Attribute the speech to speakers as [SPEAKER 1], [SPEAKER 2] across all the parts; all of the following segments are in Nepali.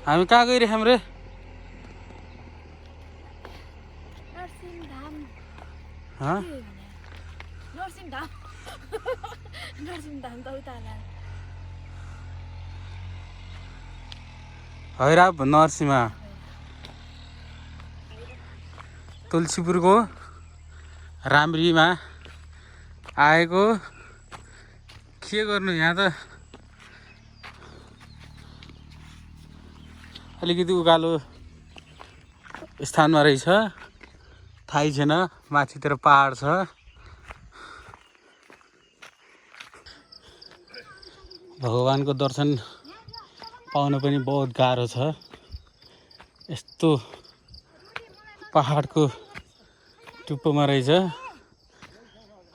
[SPEAKER 1] हामी कहाँ गइरहेछौँ रे? हैराब नरसिंह तुलसीपुरको राम्रीमा आएको। के गर्नु यहाँ त अलिकति उकालो स्थानमा रहेछ, थाहै छैन। माथितिर पहाड छ। भगवानको दर्शन पाउन पनि बहुत गाह्रो छ। यस्तो पहाडको टुप्पोमा रहेछ।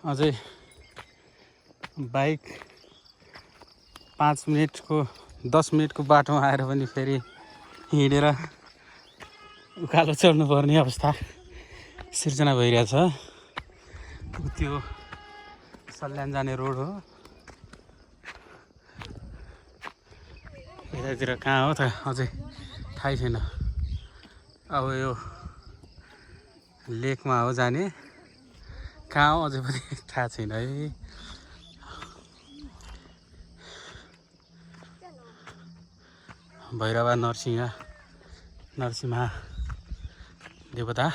[SPEAKER 1] अझै बाइक 5 मिनटको 10 मिनटको बाटोमा आएर पनि फेरि हिँडेर उकालो चढ्नु पर्ने अवस्था सिर्जना भइरहेछ। त्यो सल्यान जाने रोड हो। यतातिर कहाँ हो त अझै थाहै छैन। अब यो लेकमा हो जाने, कहाँ हो अझै पनि थाहा छैन है। भैरवा नरसिंह देवता।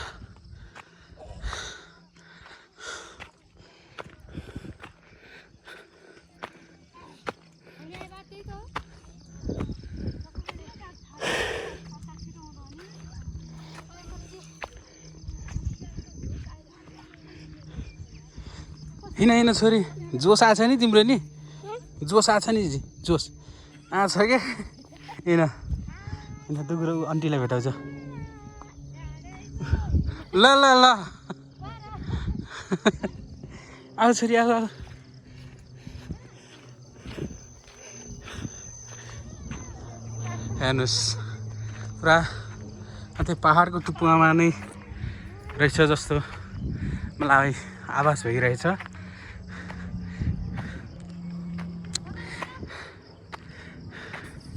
[SPEAKER 1] हिँड छोरी, जोस आछ नि तिम्रो नि? जोस आछ नि? जोस आछ क्या? हिँड दुग्रो आन्टीलाई भेटाउँछ। ल ल ल आऊ छोरी, आऊ आऊ। हेर्नुहोस्, पुरा त्यो पहाडको टुप्पोमा नै रहेछ जस्तो मलाई आभास भइरहेछ।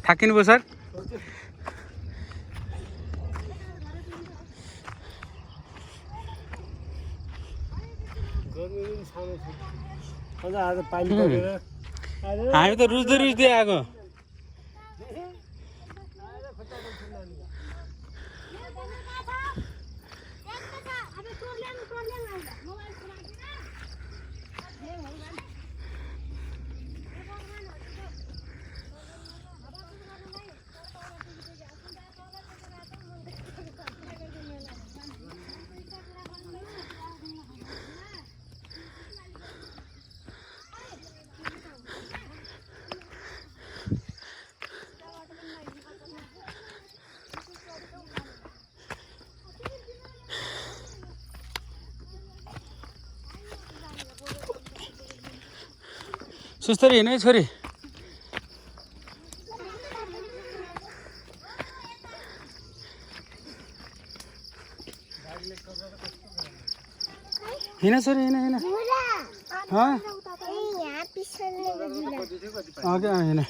[SPEAKER 1] थाकिनु भयो सर? हामी त रुच्दै आएको। सुस्तरी हिँड है छोरी। हिँड छोरी, हिँड। क्या हिँड।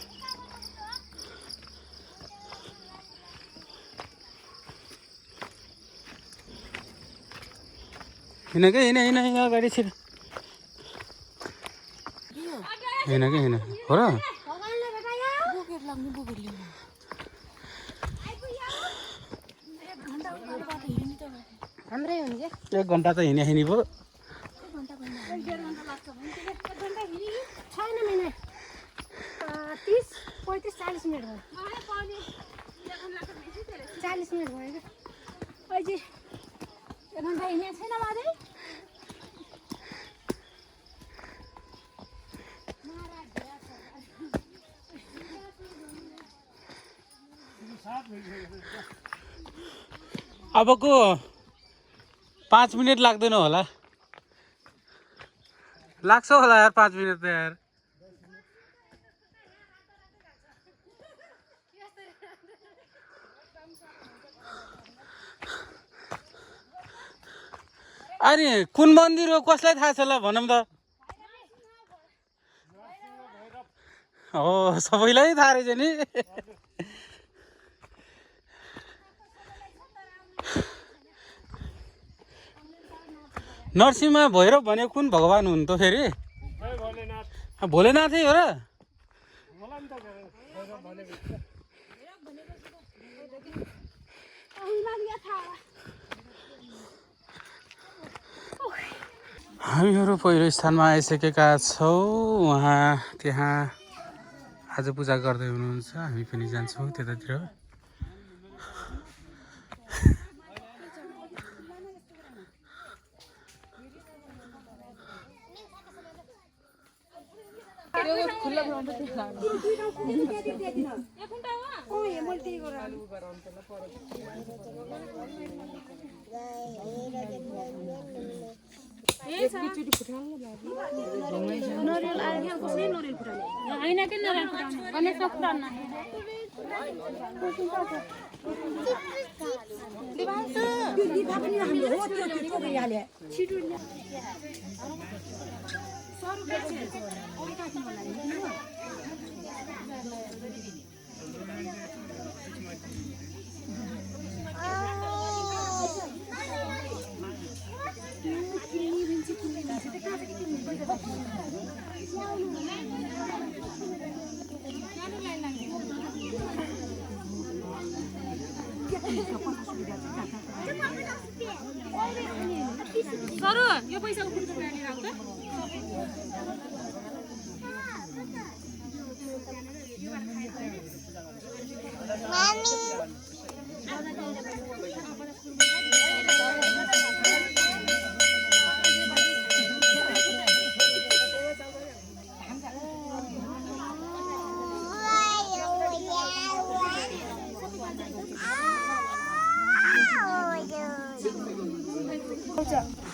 [SPEAKER 1] हिँड अगाडि छिर। हिँड हो र? एक घन्टा त हिँडी भयो।
[SPEAKER 2] छैन मिनट 30-35-40 मिनट भयो। 40 मिनट भयो क्या? अहिले 1 घन्टा हिँडेको छैन बाजे।
[SPEAKER 1] अबको 5 मिनट लाग्दैन होला? लाग्छ होला यार 5 मिनट त यार। अनि कुन मन्दिर हो कसलाई थाहा छ ल भनौँ त? हो सबैलाई थाहा रहेछ नि। नरसिंह भैरव भने कुन भगवान हुन् त फेरि भोलेनाथै हो र हामीहरू पहिलो स्थानमा आइसकेका छौँ उहाँ त्यहाँ आज पूजा गर्दै हुनुहुन्छ हामी पनि जान्छौँ त्यतातिर
[SPEAKER 2] सरो यो पैसाको फुलको प्लान राख त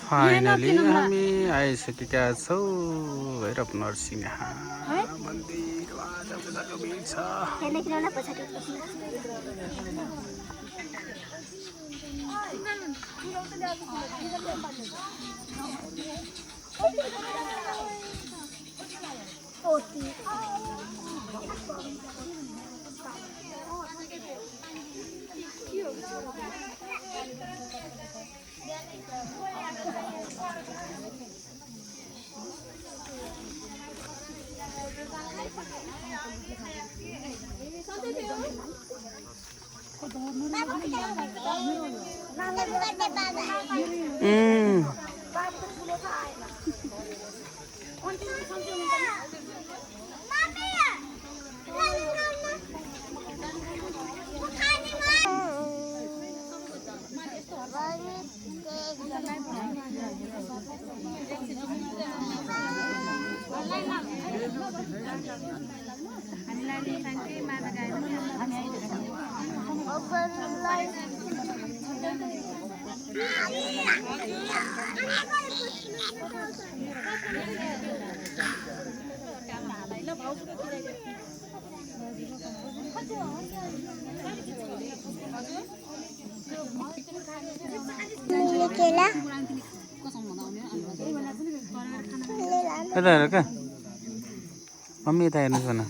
[SPEAKER 1] फाइनली हामी आइसकेका छौँ भैरव नरसिंह मन्दिर आज पूजाको भिड छ यता हेर क्या मम्मी यता हेर्नुहोस् न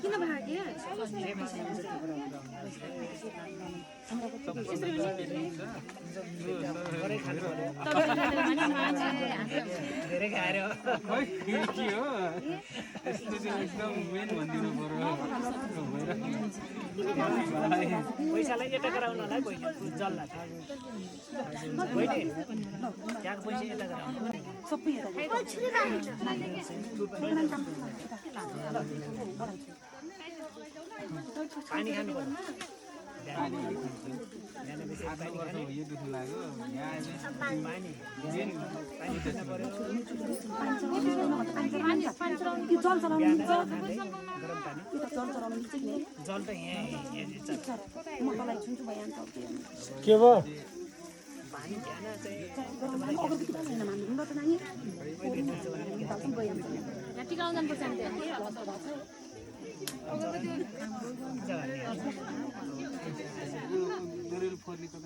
[SPEAKER 2] किन भाग्यो
[SPEAKER 3] धेरै खाएर
[SPEAKER 1] खै के हो यस्तो चाहिँ एकदम मेन भनिदिनु पर्यो
[SPEAKER 3] पैसालाई यता गराउनलाई बहिनी जल्ला बहिनी त्यहाँको पैसा यता गराउनु पानी खानु पर्छ
[SPEAKER 1] यो दुख्नु लाग्यो यहाँ पानी
[SPEAKER 3] जल त यहाँ
[SPEAKER 4] के भयो
[SPEAKER 3] पानी ध्यान चाहिँ
[SPEAKER 2] टिकाउनु जानुपर्छ नि
[SPEAKER 1] डोरेल फोर्नेको त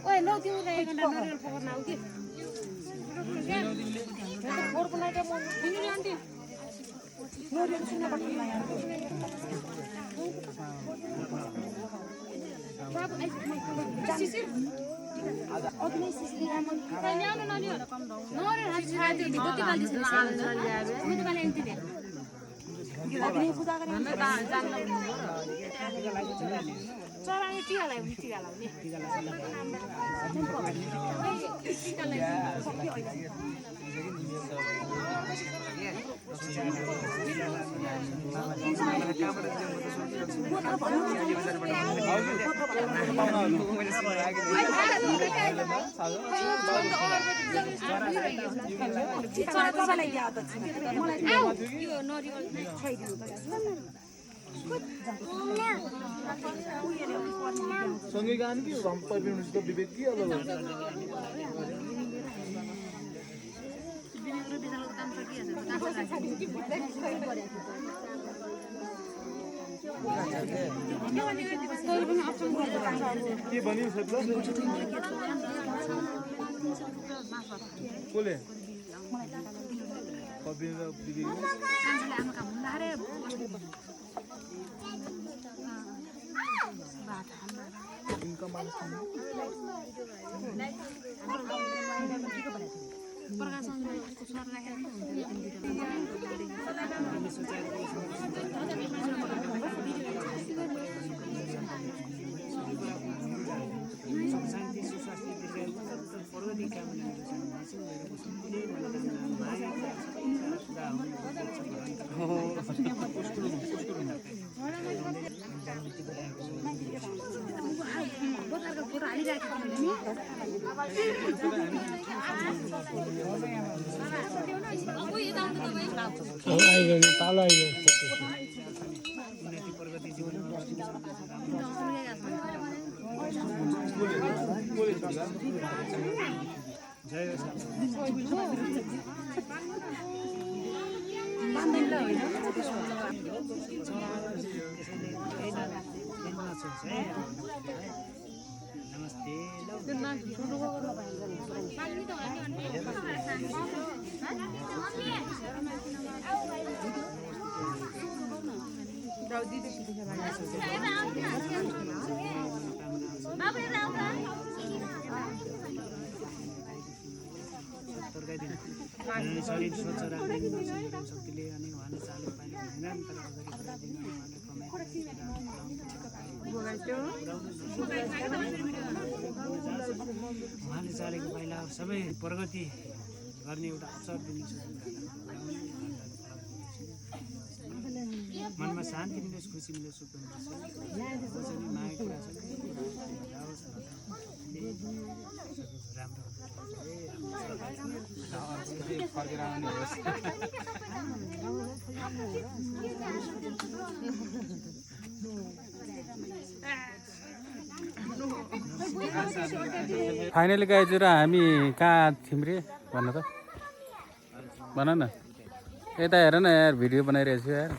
[SPEAKER 2] ओए लो त्यो एक घण्टा नरियल पकड्न आउ के फोर को नाइट म दिनु नि आन्टी नरियल सुन पठाउन यार बाबु आई सिसिर अग्नै सिसिर म कहिले आउन नरियल कम दाउ नरियल हात छाड दे दोती बाल्टी छ आल चल जाबे म त बाले एन्टी दे अग्नै पूजा गरे म त जान्न चराले टिका लगाउने टिका लगाउने
[SPEAKER 4] सँगै गान कि भम्पर पिउनुस् त विवेक कि अलग हो के भन्यो सबला कोले कबिन र विवेक इनका मानस
[SPEAKER 3] शरीर स्वच्छ राख्ने शक्तिले अनि उहाँले चालेको पाइले निरन्तर अगाडि बढाइदिनु उहाँले चालेको पाइला सबै प्रगति गर्ने एउटा अवसर दिने मनमा शान्ति मिलोस् खुसी मिलोस् सुख मिलोस् माया कुरा छ राम्रो
[SPEAKER 1] फर्केर आउने होस् फाइनली गाइजहरू हामी कहाँ थियौँ रे भन त भन न यता हेर न यार भिडियो बनाइरहेको छु यार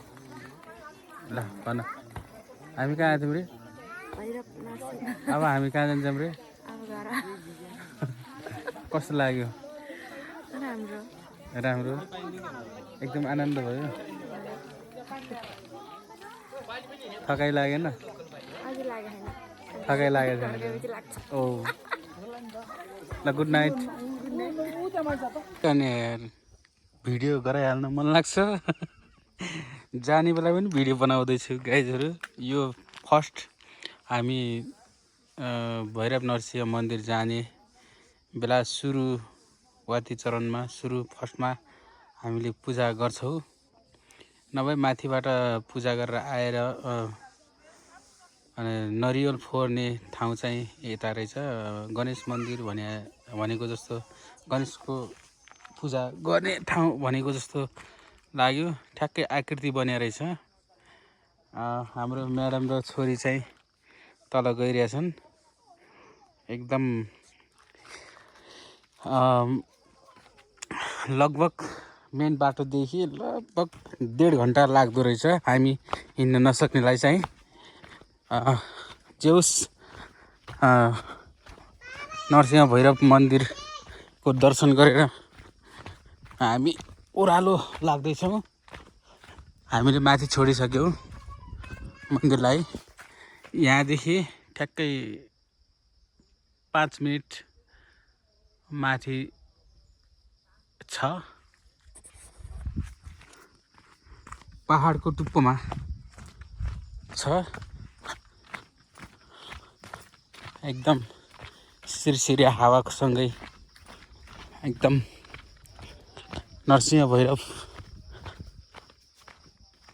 [SPEAKER 1] ल भन हामी कहाँ थियौँ रे अब हामी कहाँ जान्छौँ रे कस्तो लाग्यो राम्रो एकदम आनन्द भयो थकाइ लागेन थकाइ लागेको छैन ओ ल गुड नाइट अनि भिडियो गराइहाल्न मन लाग्छ जाने बेला पनि भिडियो बनाउँदैछु गाइजहरू यो फर्स्ट हामी भैरव नरसिंह मन्दिर जाने बेला सुरुवाती चरणमा फर्स्टमा हामीले पूजा गर्छौँ नभए माथिबाट पूजा गरेर आएर नरिवल फोर्ने ठाउँ चाहिँ यता रहेछ गणेश मन्दिर भनेको जस्तो गणेशको पूजा गर्ने ठाउँ भनेको जस्तो लाग्यो ठ्याक्कै आकृति बने रहेछ हाम्रो म्याडम र छोरी चाहिँ तल गइरहेछन् एकदम लगभग मेन बाटोदेखि लगभग 1.5 घन्टा लाग्दो रहेछ हामी हिँड्न नसक्नेलाई चाहिँ जे होस् नरसिंह भैरव मन्दिरको दर्शन गरेर हामी ओह्रालो लाग्दैछौँ हामीले माथि छोडिसक्यौँ मन्दिरलाई यहाँदेखि ठ्याक्कै 5 मिनट माथि छ पहाडको टुप्पोमा छ एकदम सिरसिरे हावाको सँगै एकदम नरसिंह भैरव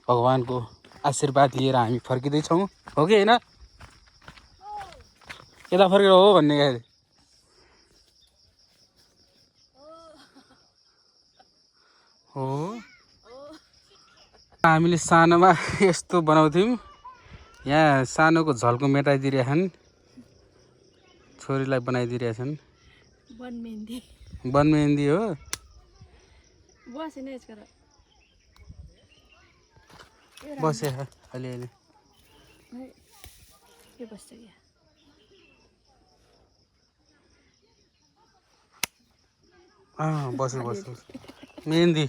[SPEAKER 1] भगवानको आशीर्वाद लिएर हामी फर्किँदैछौँ हो कि होइन यता फर्केर हो भन्ने गाडी हो हामीले सानोमा यस्तो बनाउँथ्यौँ यहाँ सानोको झल्को मेटाइदिरहेछन् छोरीलाई बनाइदिरहेछन् बनमेहेन्दी हो बसे अलिअलि बस मेहेन्दी